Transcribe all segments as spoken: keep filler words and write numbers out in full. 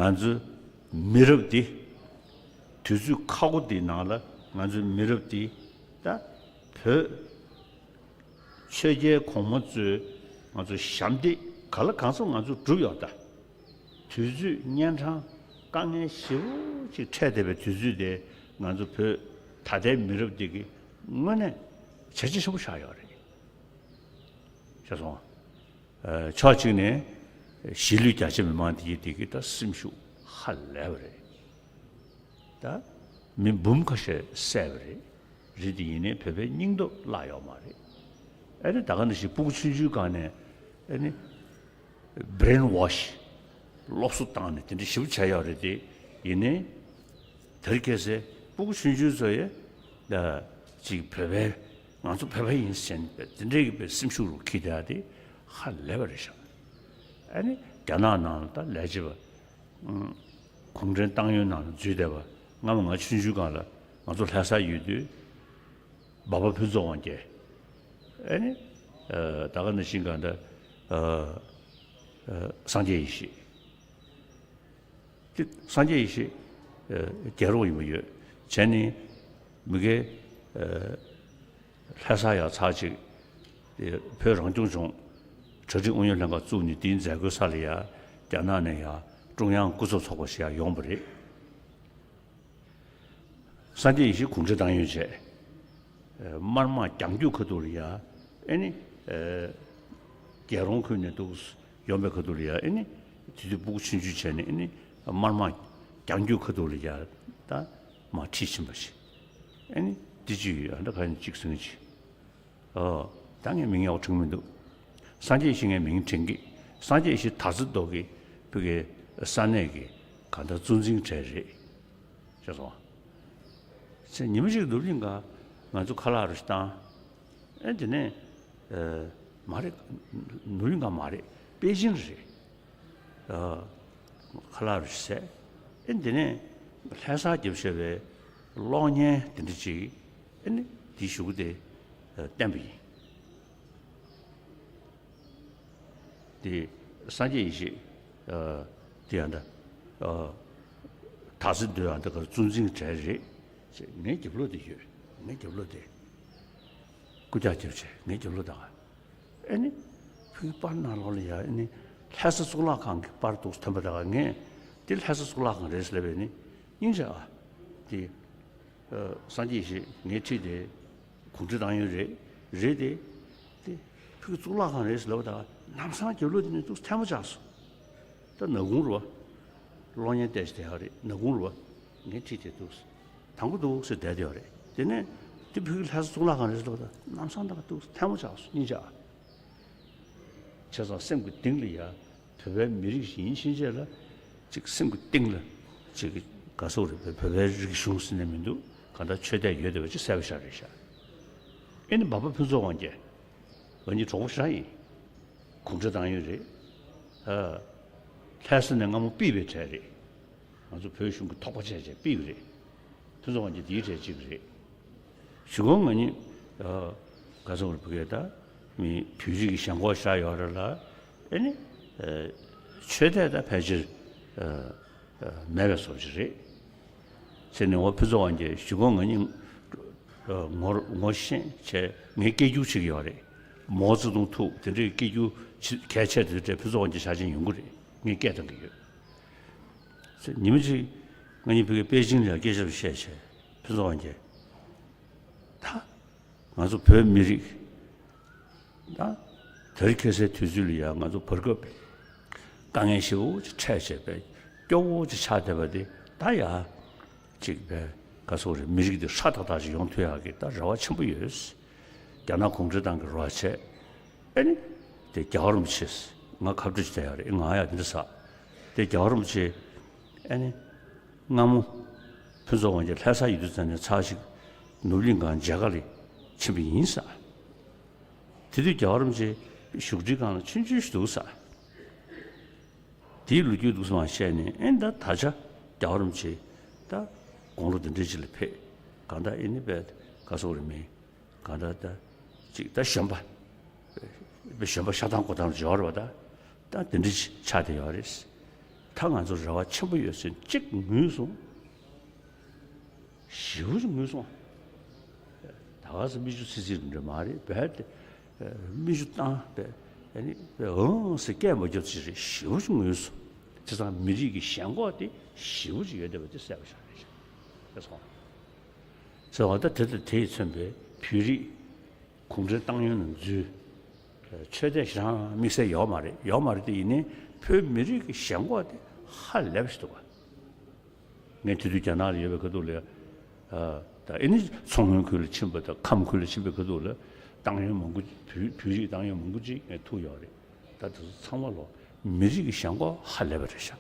ང་ཚོའི་མི་རབས་འདི། དུས་ཚོད་ཁག་པོ་འདིའི་ནང་ལ་ང་ཚོའི་མི་རབས་འདི་ད་བོད་ཆོས་རྒྱལ་གོང་མ་ཚོས་ང་ཚོ་ཞབས་འདེགས་ག་ལ་གང་འཚམ་ང་ཚོ་བསྒྲུབས་ཡོད་ད། དུས་ཚོད་གཉན་འཕྲང་དཀའ་ངལ་ཞེ་པོ་ཅིག་འཕྲད་བསྡད་པའི་དུས་ཚོད་དེ་ང་ཚོ་བོད་ད་ལྟའི་མི་རབས་འདི་གི་དངོས་གནས་བྱས་རྗེས་ཆེན་པོ་བཞག་ཡོད་རེད། ཤེས་སོང་། ཨ། ཕྱོགས་གཅིག་ནས་གཞིས་ལུས་རྒྱ་ཆེ་མི་མང་དེ་གི་དེ་གི་ད་སེམས་ཤུགས་ཧ་ལས་པ་རེད། ད་མི་འབུམ་ཁ་ཤས་བསད་པ་རེད། རེད་དེ་ཡིན་ནའི་བོད་པའི་སྙིང་སྟོབས་བརླག་ཡོད་མ་རེད། ཨ་ནི་ད་ག་ནང་བཞིན་སྤུ་གུ་ཆུང་ཆུང་སྒང་ནས་ཨ་ནི་brainwash། སློབ་གསོ་བཏང་ནས་དེ་འདྲ་ཞིབ་བྱས་ཡོད་རེད་དེ། ཡིན་ནའི་དེར་ཁ་སང་སྤུ་གུ་ཆུང་ཆུང་ཚོ་ཡ་ཅིག་བོད་པའི་ང་ཚོ་བོད་པ་ཡིན་ཟེར་ནས་དེ་འདྲའི་གི་སེམས་ཤུགས་རུ་འཁྱེར་བསྡད་དེ་ཧ་ལས་པ་རེད་ཤག་ཨ་ནི་རྒྱ་ནག་ནང་ལ་ད་ལས་བྱེད་པ་གུང་ཁྲན་ཏང་ཡོན་ནང་ལ་འཛུལ་བསྡད་པ། སྔ་མོ་ང་ཆུང་ཆུང་སྒང་ལ་ང་ཚོ་ལྷ་སར་ཡོད་དུས། འབའ་པ་ཕུན་ཚོགས་དབང་རྒྱལ། ཨེ་ནི། ཨ། ད་ག་ནང་བཞིན་གང་ལྟར། ཨ། ཨ། སངས་རྒྱས་ཡེ་ཤེས། དེ་སངས་རྒྱས་ཡེ་ཤེས། ཨ། རྒྱལ་རོང་ཡིན་པ་ཡོད། བྱས་ནས་མི་གེ། ཨ། ལྷ་ས་ཡར་ཚར་གཅིག་བོད་རང་སྐྱོང་ལྗོངས་གྲ་སྒྲིག་ཨུ་ཡོན་ལྷན་ཁང་བཙུགས་ནས་དེའི་མཛད་སྒོའི་ས་ལ་ཡ་རྒྱ་ནག་ནས་ཡ་ཀྲུང་དབྱང་སྐུ་ཚབ་ཚོགས་པ་ཞིག་ཡ་ཡོང་བ་རེད། སངས་རྒྱས་ཡེ་ཤེས་གུང་ཁྲན་ཏང་ཡོན་བྱས། ཨ། དམར་དམག་རྒྱང་རྒྱུག་ཁ་ཐུག་ལ་ཡ། ཨེ་ནི། ཨ། རྒྱལ་རོང་ཁུལ་ནས་འདུག་ཡོང་བའི་ཁ་ཐུག་ལ་ཡ། ཨེ་ནི། དེ་དུས་སྤུ་གུ་ཆུང་ཆུང་བྱས་ནས། ཨེ་ནི། དམར་དམག་རྒྱང་རྒྱུག་ཁ་ཐུག་ལ་ཡ་ད་མར་ཁྲིད་ཕྱིན་པ་ཞིག་ཨེ་ནི། དེ་ཅིག་ཡོད། ཨ། ད་ག་ནས་གཅིག་ཟིན་གྱི། ཨོ། ད་ངས་མིང་ཡག་པོ་དྲན་མི་འདུག་སངས་རྒྱས་ཡེ་ཤེས་ངས་མིང་དྲན་གི། སངས་རྒྱས་ཡེ་ཤེས་དར་རྩེ་རྡོ་རྗེ་བོད་ཀྱི་ས་གནས་ཀྱི་གང་ལྟར་གཙོ་འཛིན་གྲས་རེད། ཤེས་སོང་། ཚེ་ཉི་མ་གཅིག་ནུབ་གླིང་ག་ང་ཚོ་ཁ་ལག་རུ་ཞིག་བཏང་། ཨེ། དེ་ནས། ཨ། མ་རེད། ནུབ་གླིང་ག་མ་རེད། པེ་ཅིང་རེད། ཨ། ཁ་ལག་རུ་ཞིག་བཟས། ཨེ། དེ་ནས་ལྷ་སར་བརྒྱབ་བཞག་པའི་གློག་བརྙན་དེ་འདྲ་ཅིག་ཨེ་ནི་དེའི་གཞུག་གུ་དེ་བསྟན་པ་ཡིན། དེ་སངས་རྒྱས་ཡེ་ཤེས། ཨ། དེ་ཡང་ད། ཨ། དར་རྩེ་རྡོ་ཡང་ད་ག་གཙོ་འཛིན་གྲས་རེད། ངའི་རྒྱབ་ལོགས་དེ་ཡོད། ངའི་རྒྱབ་ལོགས་དེ། སྐུ་རྒྱགས་རྒྱབ་བྱས་ངའི་རྒྱབ་ལོགས་ད་ག་ཨེ་ནི། ཕུག་པར་ནང་ལོགས་ལ་ཡ། ཨེ་ནི། ལྷ་ས་གཙུག་ལག་ཁང་གི་པར་འདུག་ཐོན་པ་ད་ག་ངས་དེ་ལྷ་ས་གཙུག་ལག་ཁང་རེད་ཟེར་ལབ་པས་ནི། སྙིང་རྗེ་ཨ། དེ། ཨ། སངས་རྒྱས་ཡེ་ཤེས་ངའི་འཁྲིས་དེ་གུང་ཁྲན་ཏང་ཡོན་རེད། རེད་དེ། དེ་ཕུག་གཙུག་ལག་ཁང་རེད་ཟེར་ལབ་པ་ད་ག་ལམ་སང་རྒྱབ་ལོགས་དེ་ནས་འདུག་ཐལ་མོ་ཆགས་སོང་། ད་ནག་ཁུང་རེད་པ། གློག་བརྙན་བལྟས་བྱས་བསྡད་ཡོད་རེད། ནག་ཁུང་རེད་པ། ངའི་འཁྲིས་དེ་འདུག་དང་པོ་འདུག་ཟེར་བསྡད་ཡོད་རེད། དེ་ནས་དེ་ཕུག་གི་ལྷ་ས་གཙུག་ལག་ཁང་རེད་ཟེར་ལབ་པ་ད་ག་ལམ་སང་ད་ག་འདུག་ཐལ་མོ་ཆགས་སོང་། སྙིང་རྗེ་ཨ། བྱས་ཙང་སེམས་ཀྱི་གཏིང་ལ་ཡ། བོད་པའི་མི་རིགས་ཤིག་ཡིན་ཕྱིན་ཆད་ལ། ཅིག་སེམས་ཀྱི་གཏིང་ལ། ཅིག་ག་ཟེར་དགོས་རེད། བོད་པའི་རིག་གཞུང་ཟེར་ནས་མི་འདུག་གང་ལྟར་ཆོས་དད་ཡོད་བསྡད་པ་ཅིག་གསལ་པོ་ཤར་རེད་ཤག་ཨེ་ནི་འབའ་པ་ཕུན་ཚོགས་དབང་རྒྱལ། ང་གཉིས་གྲོགས་པོ་ཞེ་དྲག་ཡིན། གུང་ཁྲན་ཏང་ཡོན་རེད། ཨ། ལྷ་ས་ནས་སྔ་མོ་ཕུད་པའི་གྲས་རེད། ང་ཚོ་བོད་གཞུང་གི་ཐོག་པ་བྱས་བྱས་ཕུད་པ་རེད། ཕུན་ཚོགས་དབང་རྒྱལ་དེའི་གྲས་གཅིག་རེད། གཞུག་གུ་ང་གཉིས། ཨ། ག་ཚོད་རེད། བུ་གས་ད་མི་བོད་རིགས་ཀྱི་ཞེན་ཁོག་ཞེ་དྲག་ཡོད་རེད་ལ། ཨེ་ནི། ཨ། ཆོས་དད་ད་ཕལ་ཆེར། ཨ། ཨ། མེད་པའི་བཟོ་ཅིག་རེད། ཟེར་ནས་འོ་ཕུན་ཚོགས་དབང་རྒྱལ་གཞུག་གུ་ང་གཉིས། ཨ། ངོ་ངོ་ཤེས་བྱས་ངའི་སྐད་སྒྱུར་བྱེད་ཀྱི་ཡོད་རེད། མའོ་ཙེ་ཏུང་ཐུག་དེ་འདྲའི་སྐད་སྒྱུར་གལ་ཆེ་དེ་འདྲའི་ཕུན་ཚོགས་དབང་རྒྱལ་ཆ་ཅན་ཡོང་གི་རེད། ངས་སྐད་བཏང་གི་ཡོད། ཉི་མ་གཅིག་ང་གཉིས་བོད་ཀྱི་པེ་ཅིང་ལ་སྐད་ཆ་བཤད་བྱས། ཕུན་ཚོགས་དབང་རྒྱལ། ད་ང་ཚོ་བོད་མི་རིགས་ད་དེ་རིང་ཁ་སང་དུས་ཚོད་ལ་ཡ་ང་ཚོ་བར་སྐབས་དཀའ་ངལ་ཞེ་པོ་ཅིག་འཕྲད་བྱས་པའི་སྐྱོ་བོ་ཅིག་ཆགས་བསྡད་པ་དེ་ད་ཡ་ཅིག་པའི་ག་ཚོད་རེད། མི་རིགས་འདི་ཧྲ་ཏག་ཏག་ཅིག་ཡོང་ཐུབ་ཡག་གི་ད་རེ་བ་ཆེན་པོ་ཡོད། རྒྱ་ནག་གུང་ཁྲན་ཏང་གི་རེ་བ་བྱས། ཨེ་ནི། དེ་རྒྱལ་བ་རིན་པོ་ཆེ། ང་ཁ་བྲོ་ཅིག་བལྟས་ཡག་རེད། ང་ཡ་འདི་འདྲ་ཟེར། དེ་རྒྱལ་བ་རིན་པོ་ཆེ། ཨེ་ནི། སྔ་མོ་ཕུན་ཚོགས་དབང་རྒྱལ་ལྷ་ས་ཡོད་དུས་ཙམ་ནས་ཚར་ཞིག་ནུབ་གླིང་ག་མཇལ་ཁ་ལ་ཕྱིན་པ་ཡིན་ཟེར། དེ་དུས་རྒྱལ་བ་རིན་པོ་ཆེ་བཞུགས་ཁྲིའི་སྒང་ལ་ཆུང་ཆུང་ཞིག་འདུག་ཟེར། དེའི་ལོ་རྒྱུས་འདུག་སེ་མར་བཤད་ནས། ཨེ་ནི་ད་ད་ཆ་རྒྱལ་བ་རིན་པོ་ཆེ་ད་དགུང་ལོ་འདི་འདྲའི་ཅིག་ལ་ཕེབས། གང་ལྟར་ཨེ་ནི་པས་ག་ཟེར་དགོས་རེད། མི་གང་ལྟར་ད་ཅིག་ད་གཞོན་པ། གཞོན་པ་ཤ་སྟག་གོ་སྟངས་འབྱོར་བ་ད་ད་འདི་འདྲ་ཅིག་ཆགས་བསྡད་ཡོད་རེད། ད་ང་ཚོ་རེ་བ་ཆེན་པོ་ཡོད་ཟེར་གཅིག་ངུས་སོང་། ཞེ་པོ་ཅིག་ངུས་སོང་། ད་ག་ས་མིག་ཆུ་ཚིལ་ཚིལ་འདྲ་མ་རེད་བས་ཏེ། མིག་ཆུ་བཏང་བས་ཨ་ནི་འོང་ཟེར་སྐད་མ་རྒྱབ་ཅིག་རེད། ཞེ་པོ་ཅིག་ངུས་སོང་། བྱས་ཙང་མི་རིགས་ཀྱི་ཞེན་ཁོག་དེ་ཞེ་པོ་ཅིག་ཡོད་བསྡད་པ་དེ་གསལ་པོ་ཞིག་རེད་ཤག་སོང་། ཟེར་བ་ད་དེ་དང་དེས་མཚོན་པའི་བོད་རིགས་གུང་ཁྲན་ཏང་ཡོན་ནང་འཛུལ། ཆོས་དད་ཞེ་དྲག་དམིགས་བསལ་ཡོད་མ་རེད། ཡོད་མ་རེད་དེ་ཡིན་ནའི་བོད་མི་རིགས་ཀྱི་ཞེན་ཁོག་དེ་ཧ་ལས་པ་ཞིག་འདུག་ག་ངས་དེ་དུས་རྒྱ་ནག་ལ་ཡོད་པའི་ཁ་ཐུག་ལ་ད་ཨེ་ནི་མཚོ་སྔོན་ཁུལ་ལ་ཕྱིན་པ་དང་ཁམས་ཁུལ་ལ་ཕྱིན་པའི་ཁ་ཐུག་ལ་ཏང་ཡོན་མང་པོ་བོད་བོད་རིགས་ཏང་ཡོན་མང་པོ་ཅིག་ངས་ཐུག་ཡོད་རེད། ད་དེ་ཚོ་ཚང་མ་ལོ་མི་རིགས་ཀྱི་ཞེན་ཁོག་ཧ་ལས་པ་རེད་ཤག་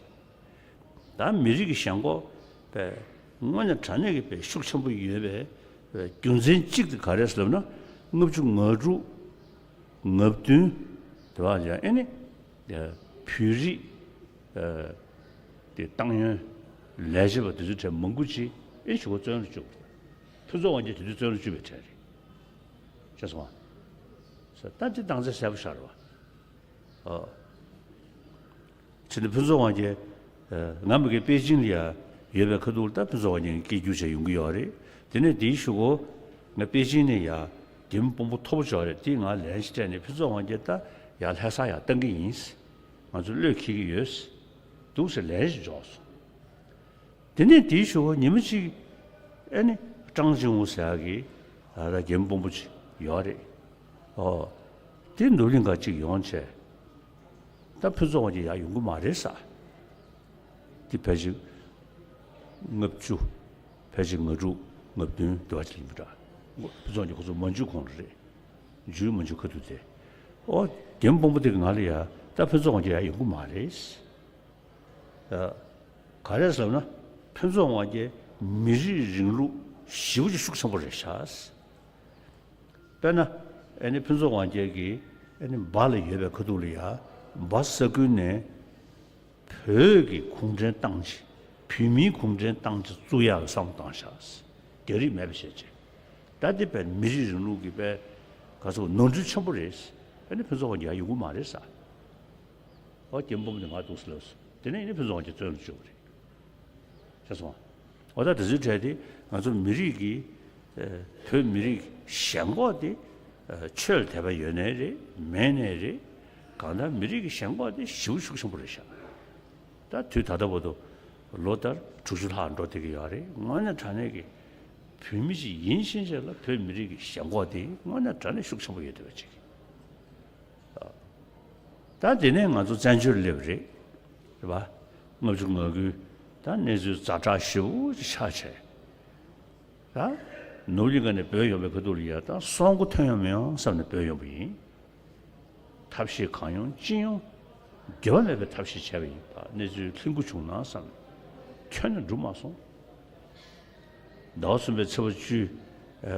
ད་མི་རིགས་ཀྱི་ཞེན་ཁོག་པས་དངོས་གནས་དྲང་གནས་ཀྱི་པས་ཤུགས་ཆེན་པོ་ཡོད་པའི་རྒྱུ་མཚན་གཅིག་དེ་ག་རེ་ཟེར་ལབ་ན། ལྔ་བཅུ་ང་དྲུག་ང་བདུན་དེ་བ་ཡང་ཨེ་ནི་བོད་རིགས་དེ་ཏང་ཡོན་ལས་བྱེད་པ་དེ་ཚོའི་གྲས་མང་པོ་ཅིག་ཨེ་ཞུ་བ་བཙོན་ལ་བཅུག་ཕུན་ཚོགས་དབང་རྒྱལ་དེ་དུས་བཙོན་ལ་བཅུག་པའི་གྲས་རེད། ཤེས་སོང་ཨ། ད་དེ་སྟངས་འཛིན་གསལ་པོ་ཤར་བ། ཨོ། ཕྱི་ནས་ཕུན་ཚོགས་དབང་རྒྱལ། ང་མི་དགེ་པེ་ཅིང་ལ་ཡ་ཡོད་པའི་ཁ་ཐུག་ལ་ད་ཕུན་ཚོགས་དབང་རྒྱལ་སྐད་སྒྱུར་བྱས་ཡོང་གི་ཡོད་རེད། དེ་ནས་དེའི་གཞུག་གུ་ང་པེ་ཅིང་ནས་ཡ་རྒྱལ་མོ་དཔོན་པོ་མཐོ་པོ་ཅིག་ཡོད་རེད། དེས་ང་ལན་ཞིག་སྤྲད་ནས་ཕུན་ཚོགས་དབང་རྒྱལ་ད་ཡ་ལྷ་ས་ཡ་བཏང་གི་ཡིན། ང་ཚོ་བློས་འཁེལ་གྱི་ཡོད། འདུག་ཟེར་ལན་ཞིག་འབྱོར་སོང་། དེ་ནས་དེའི་གཞུག་གུ་ཉི་མ་གཅིག་ཨེ་ནི་ཀྲང་ཅིང་ཝུ་ཟེར་ཡག་གི་ད་རྒན་དཔོན་པོ་ཅིག་ཡོད་རེད། ཨོ། དེ་ནུབ་གླིང་ག་ཅིག་ཡོང་བྱས། ད་ཕུན་ཚོགས་དབང་རྒྱལ་ཡར་ཡོང་གི་མ་རེད་ཟེར། དེ་ཕལ་ཆེར་ལྔ་བཅུ། ཕལ་ཆེར་ང་དྲུག་ང་བདུན་དེ་བ་ཅིག་ཡིན་པ་འདྲ། ཕུན་ཚོགས་དབང་རྒྱལ་ཁོ་ཚོ་མ་འཇུས་གོང་ལ་རེད། འཇུས་མ་འཇུས་ཁ་ཐུག་དེ། ཨོ། རྒན་དཔོན་པོ་དེ་གི་ང་ལ་ཡ་ད་ཕུན་ཚོགས་དབང་རྒྱལ་ཡར་ཡོང་གི་མ་རེད། ག་རེ་ཟེར་ན། ཕུན་ཚོགས་དབང་རྒྱལ་མི་རིགས་རིང་ལུགས་ཞེ་པོ་ཅིག་ཤུགས་ཆེན་པོ་རེད་ཤག་དཔེར་ན། ཨེ་ནི་ཕུན་ཚོགས་དབང་རྒྱལ་གྱིས་ཨེ་ནི་འབའ་ལ་ཡོད་པའི་ཁ་ཐུག་ལ་ཡ། འབའ་ས་ཁུལ་ནས་བོད་ཀྱི་གུང་ཁྲན་ཏང་ཅིག་བོད་མིའི་གུང་ཁྲན་ཏང་ཅིག་བཙུགས་ཡག་གི་བསམ་བློ་བཏང་ཤག་རྒྱ་རིགས་མེད་པ་བྱས་བྱས། ད་འདི་དཔེ་མི་རིགས་རིང་ལུགས་ཀྱི་དཔེ་ག་ཚོད་ནོར་འཁྲུལ་ཆེན་པོ་རེད། ཨེ་ནི་ཕུན་ཚོགས་དབང་རྒྱལ་ཡོང་གི་མ་རེད་ཟེར། ཨོ། རྒན་དཔོན་པོ་དེ་ང་འདུག་སེ་ལབ་སོང་། དེ་ནས་ཡིན་ནའི་ཕུན་ཚོགས་དབང་རྒྱལ་བཙོན་ལ་བཅུག་པ་རེད། ཤེས་སོང་ཨ། ཨོ་ད་དེ་ཚོའི་གྲས་དེ་ང་ཚོ་མི་རིགས་ཀྱི་ཨ། བོད་མི་རིགས་ཞེན་ཁོག་དེ་ཨ། ཆོས་ལ་དད་པ་ཡོད་ནའི་རེད། མེད་ནའི་རེད། གང་ལྟར་མི་རིགས་ཀྱི་ཞེན་ཁོག་དེ་ཞེ་པོ་ཤུགས་ཆེན་པོ་རེད་ཤག་ད་དུས་ད་ལྟ་བར་དུ་ལོ་ལྟར་དྲུག་ཅུ་ལྷག་འགྲོ་བསྡད་ཀྱི་ཡོད་རེད། དངོས་གནས་དྲང་གནས་ཀྱི་བོད་མི་ཞིག་ཡིན་ཕྱིན་ཆད་ལ་བོད་མི་རིགས་ཀྱི་ཞེན་ཁོག་དེ་དངོས་གནས་དྲང་གནས་ཤུགས་ཆེན་པོ་ཡོད་བསྡད་པ་ཅིག་ད་དེ་ནས་ང་ཚོ་བཙན་བྱོལ་སླེབས་རེད། རེད་པ། ལྔ་བཅུ་ང་དགུའི་ད་གནས་ཚུལ་ཛ་དྲག་ཞེ་པོ་ཅིག་ཆགས་བྱས། ད་ནོར་གླིང་ག་ནས་བྲོས་ཡོང་བའི་ཁ་ཐུག་ལ་ཡ་ད་སྲོག་མགོ་ཐོན་ཡོང་མི་ཡོང་བསམ་ནས་བྲོས་ཡོང་པ་ཡིན། ཐབས་ཤེས་གང་ཡོང་ཅི་ཡོང་། འགྱོད་པ་མེད་པའི་ཐབས་ཤེས་བྱས་པ་ཡིན། ད་གནས་ཚུལ་ལྷིང་པོ་བྱུང་ན་བསམ་ནས་ཁྱོན་ནས་འགྲུབ་མ་སོང་། ཟླ་བ་གསུམ་པའི་ཚེས་པ་བཅུ།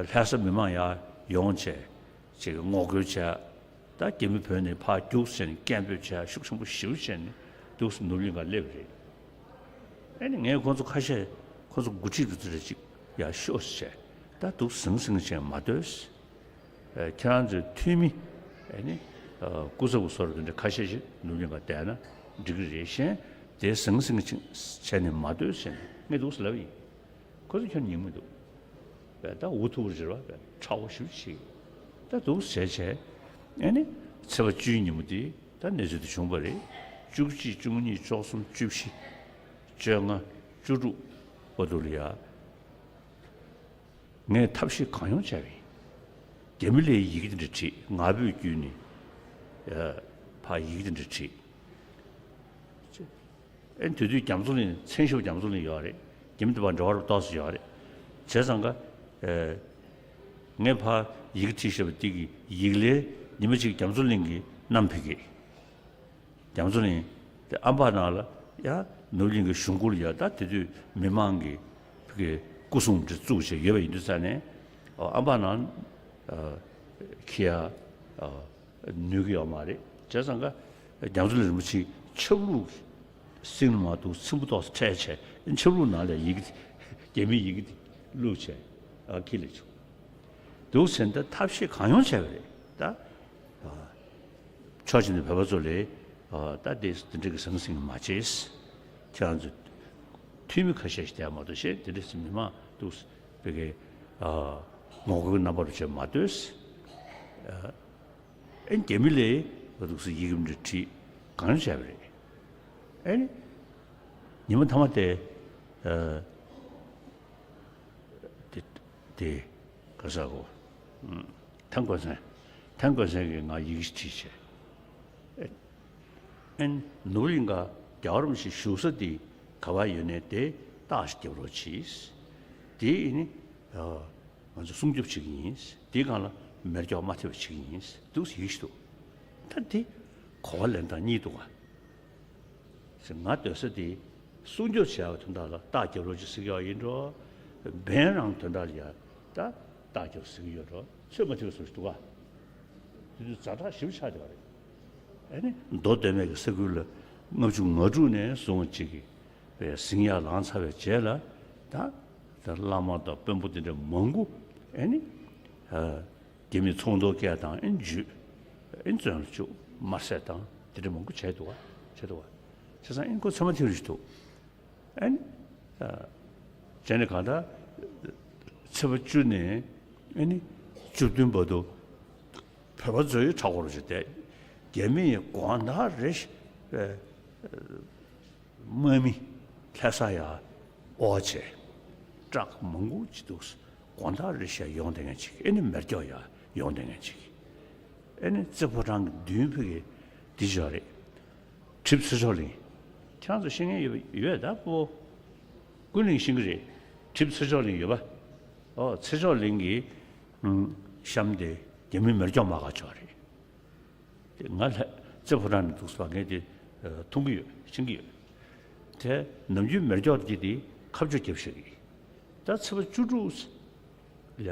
ལྷ་ས་མི་མང་ཡར་ཡོང་བྱས། ཅིག་ངོ་རྒོལ་བྱས། ད་རྒྱ་མི་བོད་ནས་ཕར་རྒྱུགས་ཟེར་ནས་སྐད་འབོད་བྱས། ཤུགས་ཆེན་པོ་ཞེ་པོ་བྱས་ནས་འདུག་སེ་ནོར་གླིང་ག་སླེབས་རེད། ཨེ་ནི་ངས་ཁོང་ཚོ་ཁ་ཤས་ཁོང་ཚོ་འགོ་ཁྲིད་དེ་ཚོ་རེ་ཅིག་ཡར་ཤོག་ཟེར་བྱས། ད་འདུག་ཟང་ཟིང་བྱས་མ་སྡོད། ཨེ་ཁྱེད་རང་ཚོའི་འཐུས་མི་ཨེ་ནི་ཨ་སྐུ་ཚབ་བཟོ་འདྲ་དེ་འདྲ་ཁ་ཤས་ཤིག་ནོར་གླིང་ག་བསྡད་ན་འགྲིག་གི་རེད། གཞན་དེ་ཟང་ཟིང་བྱས་ནས་མ་སྡོད་ཟེར་ནས་ངས་འདུག་སེ་ལབ་ཡིན། ཁོ་ཚོ་ཁྱོན་ནས་ཉན་མི་འདུག་པས་ད་འུ་ཐུག་རེད་བ། པས་ཁྲ་བོ་ཞིག་བྱེད། ད་འདུག་བྱས་བྱས། ཨེ་ནི་ཚེས་པ་བཅུའི་ཉིན་མོ་དེ་ད་གནས་ཚུལ་དེ་བྱུང་བ་རེད། བཅུ་གཅིག་བཅུ་གཉིས་བཅུ་གསུམ་བཅུ་བཞི་བཅོ་ལྔ་བཅུ་དྲུག་བར་དུ་ལ་ཡ། ངས་ཐབས་ཤེས་གང་ཡོང་བྱས་པ་ཡིན། རྒྱ་མི་ལ་ཡི་གེ་དེ་འདྲ་བྲིས། ང་ཕོད་བརྒྱུད་ནས་ཕར་ཡི་གེ་དེ་འདྲ་བྲིས། ཨེ་དེ་དུས་རྒྱ་མཚོ་གླིང་། མཚན་ཞབས་རྒྱ་མཚོ་གླིང་ཡོད་རེད། རྒྱ་མི་དེ་བར་འབྲེལ་བ་རུ་ཏོག་ཙམ་ཡོད་རེད། བྱས་ཙང་ཀ་ཨེ་ངས་ཕར་ཡི་གེ་བྲིས་བཞག་པ་དེ་གི་ཡིག་ལན་ཉི་མ་གཅིག་རྒྱ་མཚོ་གླིང་གིས་བསྣམས་ཕེབས་ཀྱི། རྒྱ་མཚོ་གླིང་དེ་ཨམ་བག་ནང་ལ་ཡ་ནོར་གླིང་གི་གཞུང་སྐོར་ལ་ཡ་ད་དེ་དུས་མི་མང་གི་ཕ་གི་སྐུ་སྲུང་འདྲ་བཙུགས་བྱས་ཡོད་པ་ཡིན་དུས་ཙ་ནས། ཨོ་ཨམ་བག་ནང་ཨ་འཁྱེར་ཡ་ཨ་ནུས་ཀྱི་ཡོད་མ་རེད། བྱས་ཙང་ཀ་རྒྱ་མཚོ་གླིང་རིན་པོ་ཆེའི་ཆབ་ལུགས་སྲིང་ལ་མ་གཏོགས་ཚིམ་པོ་ཏོག་ཙམ་འཕྲད་བྱས། ཆབ་ལུགས་ནང་ལ་ཡི་གེ་རྒྱ་མིའི་ཡི་གེ་དེ་བླུགས་བྱས་ཨ་འཁྱེར་སླེབས་བྱུང་། འདུག་ཟེར་ན་ད་ཐབས་ཤེས་གང་ཡོང་བྱས་པ་རེད་ད། ཨ་ཕྱོགས་གཅིག་ནས་བོད་པ་ཚོ་ལ་ཨ་ད་དེ་དེ་འདྲ་གི་ཟང་ཟིང་མ་བྱེད། ཁྱེད་རང་ཚོ་འཐུས་མི་ཁ་ཤས་ཤིག་བསྡད་མ་གཏོགས་གཞན་དེ་འདྲ་ཞིག་མི་མང་འདུག་བོད་ཀྱི་ཨ་ངོ་རྒོལ་རྣམ་པ་རུ་བྱས་མ་སྡོད། ཨ་ཨེ་རྒྱ་མི་ལས་འདུག་སེ་ཡི་གེ་འདྲ་བྲིས་གང་བྱས་པ་རེད། ཨེ་ནི་ཉི་མ་མཐའ་མ་དེ་ཨ་དེ་དེ་ག་ས་གོ་ཐང་ཀོན་སན་ཐང་ཀོན་སན་གྱིས་ང་ཡི་གེ་ཞིག་བྲིས་བྱས། ཨེ་ནི་ནོར་གླིང་ག་རྒྱལ་བ་རིན་པོ་ཆེ་བཞུགས་ས་དེ་ག་པར་ཡོད་ནའི་དེ་རྟགས་ཤིག་རྒྱབ་རོགས་གྱིས། དེ་ཨེ་ནི་ང་ཚོ་སྲུང་སྐྱོབ་བྱེད་ཀྱི་ཡིན། དེའི་སྒང་ལ་མེ་སྒྱོགས་མ་ཐེབས་པ་བྱེད་ཀྱི་ཡིན་འདུག་ཡིག་ཞིག་འདུག་ད་དེ་གོ་བ་ལེན་སྟངས་གཉིས་འདུག་ག་ང་སྡོད་ས་དེ་སྲུང་སྐྱོབ་བྱས་པ་དོན་དག་ལ་རྟགས་རྒྱབ་རོགས་གྱིས་ཟེར་གྱི་ཡོད་ཡིན་འགྲོ། འབེན་རང་དོན་དག་ལ་ཡ་ད་རྟགས་རྒྱབ་ཟེར་གྱི་ཡོད་འགྲོ། ཚོད་མ་ཐིག་པ་བཟོ་ཞིག་འདུག་ག་དེ་དུས་ཛ་དྲག་ཞིབ་ཆགས་བསྡད་པ་རེད། ཨེ་ནི་མདོ་སྟོད་སྨད་ཀྱི་ས་ཁུལ་ལ་ལྔ་བཅུ་ང་དྲུག་ནས་བཟུང་ཅིག་གི་པའི་ཟིང་ཡ་ལངས་ཚར་བའི་རྗེས་ལ་ད་ད་བླ་མ་དང་དཔོན་པོ་དེ་འདྲ་མང་པོ་ཨེ་ནི་ཨ་རྒྱ་མིའི་ཚོང་ཟོག་སྐད་དང་ཨེ་ནི་འཇུས་ཨེ་ནི་བཙོན་ལ་བཅུག་དམར་བསད་དང་དེ་འདྲ་མང་པོ་བྱས་འདུག་བ་བྱས་འདུག་བ་བྱས་ཙང་ཨེ་ནི་ཁོ་ཚང་མ་ཐེའུ་རི་ཞིག་འདུག་ཨེ་ནི་ཨ་བྱས་ནས་གང་ལྟར་ཚེས་པ་བཅུ་ནས་ཨེ་ནི་བཅུ་བདུན་བར་དུ་བོད་པ་ཚོའི་མཐའ་འཁོར་ཞིག་བསྡད། རྒྱ་མི་ཡི་དགོང་དག་རེ་ཞིག་ཨེ་དམག་མི་ལྷ་ས་ཡ་ཨོ་བྱས། ཊྲག་མང་པོ་ཅིག་འདུག་དགོང་དག་རེ་ཞིག་ཡོང་བསྡད་མཁན་ཅིག་ཨེ་ནི་མེ་སྒྱོགས་ཡ་ཡོང་བསྡད་མཁན་ཅིག་ཨེ་ནི་རྩེ་ཕོ་བྲང་གི་མདུན་ཕུག་གི་འདི་ཅོག་རེད། གྲིབ་ཚེ་མཆོག་གླིང་། ཁྱེད་རང་ཚོ་ཤེས་མཁན་ཡོད་ཡོད་ད་པོ། ཀུན་གླིང་ཤེས་ཀྱི་རེད། གྲིབ་ཚེ་མཆོག་གླིང་ཡོད་པ། ཨོ་ཚེ་མཆོག་གླིང་གི་གཤམ་དེ་རྒྱ་མི་མེ་སྒྱོགས་མ་ག་ཅོག་རེད། དེ་ང་ལྷ་རྩེ་ཕོ་བྲང་ནས་འདུག་སེ་ངས་དེ་མཐོང་གི་ཡོད་ཤེས་ཀྱི་ཡོད། དེ་ནམ་རྒྱུན་མེ་སྒྱོགས་དེ་དེ་ཁ་བཅུ་རྒྱབ་ཤེས་ཀྱི། ད་ཚེས་པ་བཅུ་དྲུག་ལ་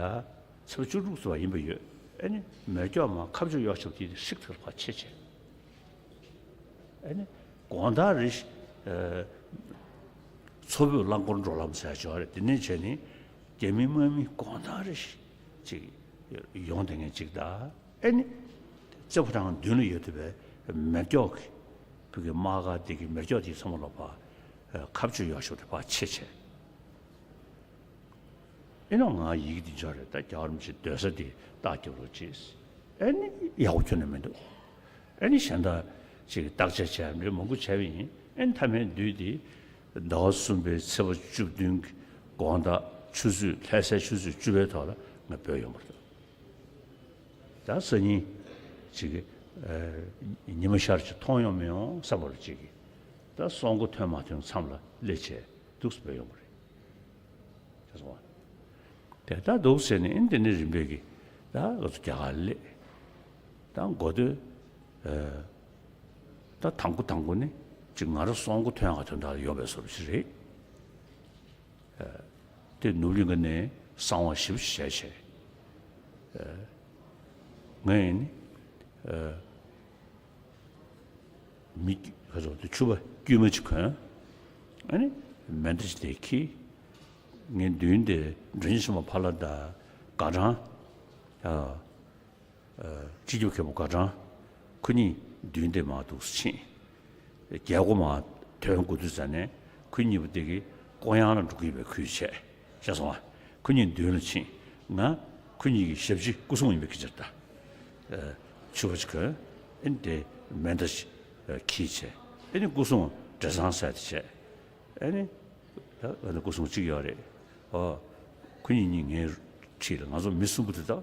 ཚེས་པ་བཅུ་དྲུག་ཚོ་བ་ཡིན་པ་ཡོད། ཨེ་ནི་མེ་སྒྱོགས་མ་ཁ་བཅུ་གཡོག་ཆོག་དེ་དེ་ཧྲིག་ཐག་ལ་ཕར་ཆེ་ཆེ། ཨེ་ནི་དགོང་དག་རེ་ཞིག་ཨེ་མཚོ་བོད་རླངས་འཁོར་འགྲོ་ལམ་ཟེར་ཡ་ཅིག་ཡོད་རེད། དེ་ནས་བྱས་ནས་རྒྱ་མི་དམག་མི་དགོང་དག་རེ་ཞིག་ཅིག་ཡོང་བསྡད་མཁན་ཅིག་དང་། ཨེ་ནི་རྩེ་ཕོ་བྲང་མདུན་ལ་ཡོད་བསྡད་པའི་མེ་སྒྱོགས་ཀྱི་བོད་ཀྱི་དམག་སྒར་དེ་གི་མེ་སྒྱོགས་དེ་ཚང་མ་ལོག་པ་ཁ་བཅུ་གཡོག་ཆོག་དེ་ཕར་ཆེ་ཆེ། ཨེ་ནོ་ང་ཡི་གེ་འདི་འབྱོར་རེད། ད་རྒྱལ་བ་རིན་པོ་ཆེ་སྡོད་ས་དེ་རྟགས་རྒྱབ་རོགས་གྱིས། ཨེ་ནི་ཡག་པོ་ཁྱོན་ནས་མི་འདུག་ཨེ་ནི་གཞན་དག་ཅིག་བརྟག་དཔྱད་བྱས་མི་མང་པོ་བྱས་པ་ཡིན། ཨེ་ནི་མཐའ་མའི་དུས་དེ་ཟླ་བ་གསུམ་པའི་ཚེས་པ་བཅུ་བདུན་གྱི་དགོང་དག་ཆུ་ཚོད་ལྷ་སའི་ཆུ་ཚོད་བཅུ་པའི་ཐོག་ལ་ང་བོད་ཡོང་བ་རེད། ད་སང་ཉིན་ཅིག་ཨེ་ཉི་མ་ཤར་ཅིག་མཐོང་ཡོང་མི་ཡོང་བསམ་པ་རེད་ཅིག་ད་སོང་གོ་ཐོན་མ་ཐོན་མཚམས་ལ་སླེབས་བྱས་འདུག་སེ་བོད་ཡོང་བ་རེད། ཤེས་སོང་ང་། དེ་ལྟར་འདུག་ཟེར་ནས་ཨེ་འདི་ནི་རིམ་པས་ཀྱི་ད་ང་ཚོ་རྒྱ་གར་སླེབས། ད་འགོ་སྟོད་ཨེ་ད་དང་པོ་དང་པོ་ནི་ཅིག་ང་རང་སོང་གོ་ཐོན་ག་ཐོན་དག་ཡོང་བའི་བཟོ་འདྲ་ཞིག་རེད། ཨེ་དེ་ནུབ་གླིང་ག་ནས་གསང་བ་ཞིབ་བྱས་བྱས། ཨེ་ང་ཡིན་ནི་ཨེ་མི་ཁ་ཚོ་དེ་ཕྱུ་པ་དཀྱུས་མ་ཅིག་གོན། ཨ་ནི་མེ་མདའ་ཅིག་དེ་འཁྱེར། ངའི་མདུན་དེ་མགྲོན་ཆེན་ཆེན་མོ་ཕ་ལ་དང་དགའ་གྲང་། ཨ་ཨ་སྤྱི་ཁྱབ་མཁན་པོ་དགའ་གྲང་། ཁོ་གཉིས་མདུན་དེ་མར་འདུག་སེ་ཕྱིན། རྒྱལ་སྒོ་མར་ཐོན་དགོས་དུས་ཙ་ནས་ཁོ་གཉིས་པོ་དེ་གི་ཀོང་ཡང་ལ་འགྲོ་གི་ཡོད་པའི་ཁུལ་བྱས། ཤེས་སོང་ང་། ཁོ་གཉིས་མདུན་ལ་ཕྱིན། ང་ཁོ་གཉིས་ཀྱི་ཞབས་ཕྱི་སྐུ་སྲུང་ཡིན་པའི་སྐད་ཆ་རེད་ད། ཨ་ཕྱུ་པ་ཅིག་གོན། ཨེ་ནི་དེ་མེ་མདའ་ཅིག་ཨ་འཁྱེར་བྱས། ཨེ་ནི་སྐུ་སྲུང་བྲེ་སྲང་ཟེར་དེ་བྱས། ཨེ་ནི་ད་ཨ་ནི་སྐུ་སྲུང་གཅིག་ཡོད་རེད། ཨོ་ཁོ་གཉིས་གཉིས་ངའི་འཁྲིས་ལ། ང་ཚོ་མི་གསུམ་པོ་དེ་དག་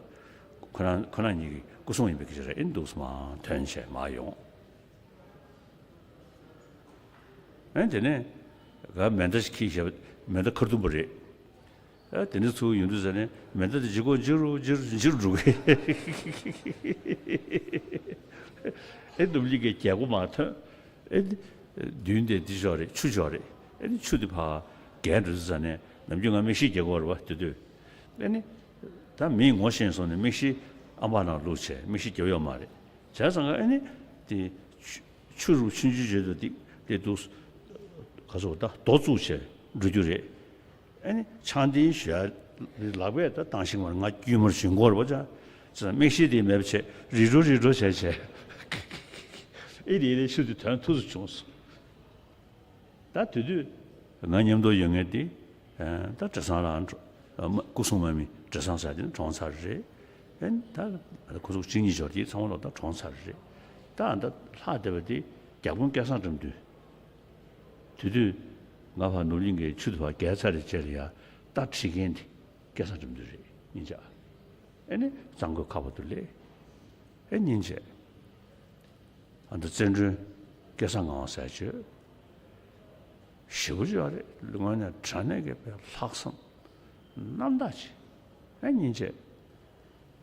ཁོ་རང་ཁོ་རང་གཉིས་ཀྱི་སྐུ་སྲུང་ཡིན་པའི་སྐད་ཆ་རེད། ཨེ་ནི་འདུག་སེ་མར་ཐོན་བྱས་མར་ཡོང་། ཨེ་དེ་ནས་ག་མེ་མདའ་ཞིག་འཁྱེར་བཞག་མེ་མདའ་ཁ་ཐུམ་པ་རེད། ཨ་དེ་ནས་ཚུར་ཡོང་དུས་ཙ་ནས་མེ་མདའ་དེ་ལྗིད་ཁོག་འཇིགས་རུ་འཇིགས་རུ་འཇིགས་རུ་འགྲོ་གི། ཨེ་ནུབ་གླིང་གའི་རྒྱལ་སྒོ་མར་ཐོན། ཨེ་མདུན་དེ་འདི་ཅོག་རེད། ཆུ་ཅོག་རེད། ཨེ་ནི་ཆུ་དེ་ཕར་བརྒལ་འགྲོ་དུས་ཙ་ནས་ནམ་རྒྱུན་ང་མིག་ཤེལ་རྒྱག་གི་ཡོད་རེད་པ་དེ་དུས། ཨེ་ནི་ད་མིས་ངོ་ཤེས་སོང་ནས་མིག་ཤེལ་ཨམ་བག་ནང་བླུགས་བྱས་མིག་ཤེལ་རྒྱབ་ཡོད་མ་རེད། བྱས་ཙང་ཨེ་ནི་དེ་ཆུ་ཆུ་རུ་ཆུང་ཆུང་བྱེད་དུ་དེ་དེ་འདུག་ག་ཚོད་ད་རྡོ་བཙུགས་བྱས་འགྲོ་རྒྱུ་རེད། ཨེ་ནི་ཆང་དེའི་ཞོལ་ལག་པས་ད་བཏང་ཤིང་མར་ང་དཀྱུས་མར་ཞིང་སྐོར་བ་ཅག་ཙང་མིག་ཤེལ་དེ་མེད་པ་བྱས་རི་འགྲོ་རི་འགྲོ་བྱས་བྱས། ཨེ་དེ་ནས་ཆུ་དེ་ཐོན་ཐུབ་ཚོད་བྱུང་སོང་། ད་དེ་དུས་ང་མཉམ་དུ་ཡོད་མཁན་དེ། ད་བགྲེས་སོང་ལགས། སྐུ་སྲུང་མ་མི་བགྲེས་སོང་ཟེར་དེ་གྲོངས་ཚར་རེད། ཨེ་ད་ཁོ་ཚོ་གཅིག་གཉིས་འབྱོར་དེ་ཚང་མ་ལོག་ད་གྲོངས་ཚར་རེད། ད་ད་ལྷག་བསྡད་པ་དེ་རྒྱ་དཔོན་སྐལ་བཟང་དགྲ་འདུལ། དེ་དུས་ང་ཕར་ནོར་གླིང་གི་ཆུ་དེ་ཕར་བརྒལ་ཚར་རེད་བྱས་ལ་ཡ། རྟ་ཁྲིད་མཁན་དེ་སྐལ་བཟང་དགྲ་འདུལ་རེད་སྙིང་རྗེ། ཨེ་ནི་གཙང་པོའི་ཁ་བར་དུ་སླེབས། ཨེ་སྙིང་རྗེ། ཨ་ད་བཙན་སྒྲོན་སྐལ་བཟང་ངག་དབང་ཟེར་བྱས། ཞེ་པོ་ཅིག་ཡོད་རེད། དངོས་གནས་དྲང་གནས་ཀྱི་དཔེ་ལྷག་བསམ་རྣམ་དག་ཅིག་ཨེ་སྙིང་རྗེ།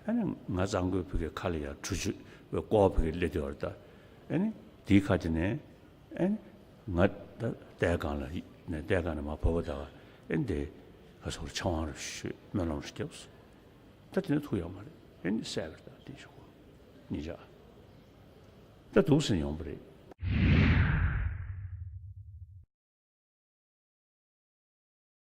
ཨ་ནི་ང་གཙང་པོའི་བུ་གའི་ཁ་ལ་ཡ་གྲུ་བཞི་བའི་ཀོ་བ་བུ་གའི་སླེབས་དུས་བར་ད། ཨ་ནི་དེའི་ཁ་དེ་ནས་ཨ་ནི་ང་ད་ལྟའི་སྒང་ལ་ནས་ལྟའི་སྒང་ནས་མར་བབས་པ་ད། ཨ་ནི་དེ་ཁ་སོར་ཕྱག་དབང་རུ་ཞུས་སྨོན་ལམ་རུ་བརྒྱབ་སོང་། ད་དེ་ནས་ཐུག་ཡོད་མ་རེད། ཨེ་ནི་གསལ་བར་ད་དེ་ཞུ་གོ་ཉིན་ཞག་ད་འདུག་སེ་ཡོང་པ་རེད།